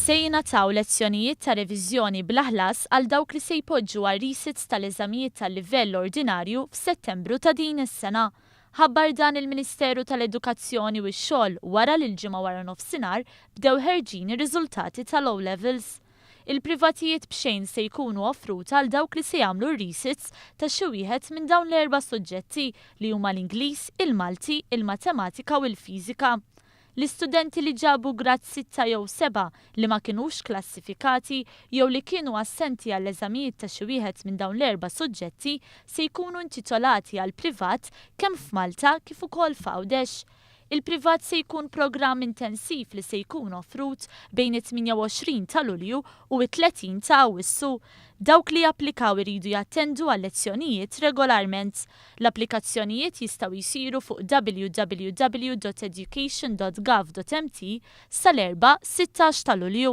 Se jingħataw lezzjonijiet ta' reviżjoni bla ħlas għal dawk li se jpoġġu għar-resits tal-eżamijiet tal-livell ordinarju f'Settembru ta' din is-sena. Ħabbar dan il-Ministeru tal-Edukazzjoni u x-Xogħol wara li l-Ġimgħa waranofsinhar bdew ħerġin ir-riżultati tal-O Levels. Il-privatijiet b'xejn se jkunu offruta għal dawk li se jagħmlu r-resits ta' xi wieħed minn dawn l-erba' suġġetti li huma l-Ingliż, il-Malti, il-Matematika u l-Fiżika. L-istudenti li ġabu grad sitta jew sebgħa li ma kinux klassifikati jew li kienu assenti għall-eżamijiet ta' xi wieħed minn dawn l-erba' suġġetti se jkunu intitolati għal privat kemm f'Malta kif ukoll f'Għawdex. Il-privat se jkun programm intensiv li se jkun offrut bejn it-28 ta' Lulju u t-30 ta' Awwissu. Dawk li japplikaw iridu jattendu għal-lezzjonijiet regolarment. L-applikazzjonijiet jistgħu jsiru fuq www.education.gov.mt sal-Erbgħa 16 ta' Lulju.